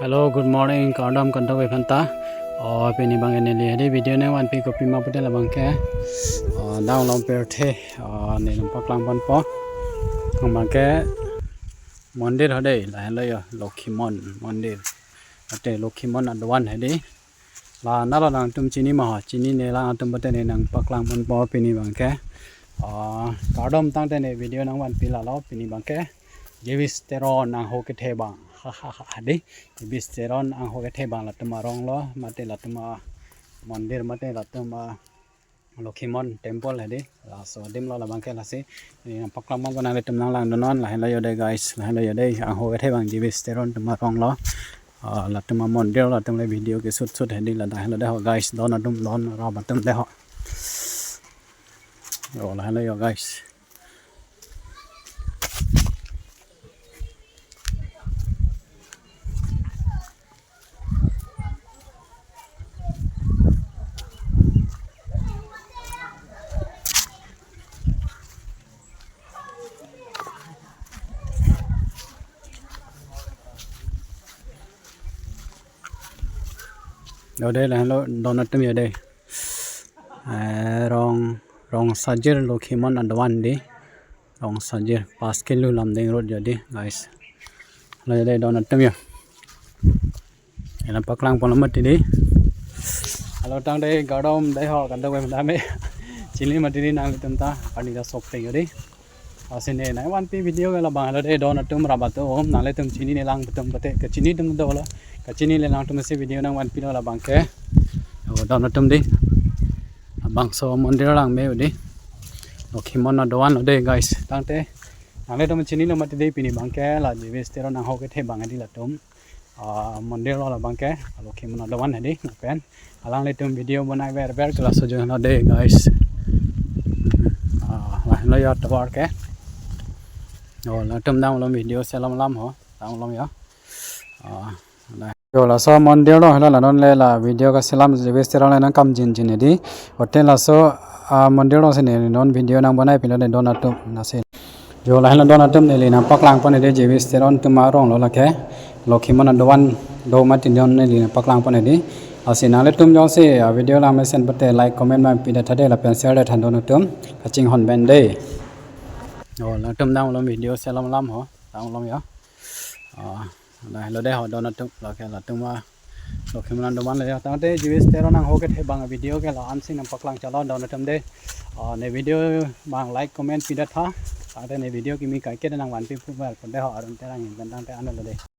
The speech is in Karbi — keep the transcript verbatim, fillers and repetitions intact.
Hello, good morning, kardom kardom aphan ta. O, pini abang neli hedi video nangvanpi kopima pute labang ke. O, Dang Long Pirthe, o, neli nangpaklang ponpo. Abang ke mondir hedi, lahenlo yo, Lokhimon mondir. Ate Lokhimon adovan hedi. La nalo nangtum chini ma ho, chinine lang atum pute neli nangpaklang ponpo pini abang ke. O, kardom tangte neli video nangvanpi lalo pini abang ke. Jewish Teron angho kethe abang. Ha, ha, ha, ha, dei. Jewish Teron angho kethe abang latum arong lo, mate latum amondir, mate latum a Lokhimon temple hedi. Laso adim lo labang ke lasi. Neli nangpaklang ponpo, nanglitum nanglangdunnon, lahenlo yo dei guys, lahenlo yo dei, angho kethe abang Jewish Teron atum arong lo. Ah, latum amondir lo, latum le video ke shoot shoot hedi, lahenlo dei ho guys, don atum, don rap atum dei ho. Yo, lahenlo yo guys. Yo dei, lahenlo don atum yo dei. Eh, Rong, Rongsajir Lokhimon adovan dei. Rongsajir, pas kilo Lumding Road yo dei, guys. Lahenlo yo dei don atum yo. Neli nangpaklang ponlo mati dei. Hello tangte kardom dei ho, kardom dei. Chini mati dei nanglitum ta, ani ta sok te yo dei. Lasi neli nangvanpi video ke labang lo dei, don atum rap atum, nanglitum chinine lang atum pute, kachinine atum dolo, kachinine lang atum si video nangvanpilo labang ke. O, don atum dei. Labangso mondir lang me dei. Lokhimon adovan lo dei guys. Tangte nanglitum chinilo mati dei, pini abang ke la Jewish Teron angho kethe abang dei latum. Ah, mondir lo labang ke, Lokhimon adovan hedi, lapen alanglitum video bonai ver ver ke laso jun lo dei guys. Ah, lahenlo yo tovar ke. O, latum damlom video selam lam ho, damlom yo. Ah, la. Yo, laso mondir lo, hala la non le la video kaselam Jewish Teron le nangkam jinjin hedi. Hotel laso, ah, mondir lo si neli non video nangbonaipilo dei don atum lasi. Yo, lahenlo don atum, neli nangpaklang pon dei Jewish Teron atum arong lo lake. Lokhimon adovan do mati don neli nangpaklang pon dei. Lasi nanglitum jongsi, ah, video langmesen pute like, comment ma pidetha dei lapen share detha don atum. Kachinghon pen dei. Yo, latum damlom video selam lam ho, damlom yo. Ah, lahenlo dei ho don atum, lake latum a Lokhimon adovan lo yo. Tangte Jewish Teron angho kethe abang video ke la-an si nangpaklang chalo don atum dei. Ah, neli video abang like, comment pidetha. Tangte neli video kimi kaike nangvanpi pu ver pute ho, Arun Terang in pen tangte anlo dei.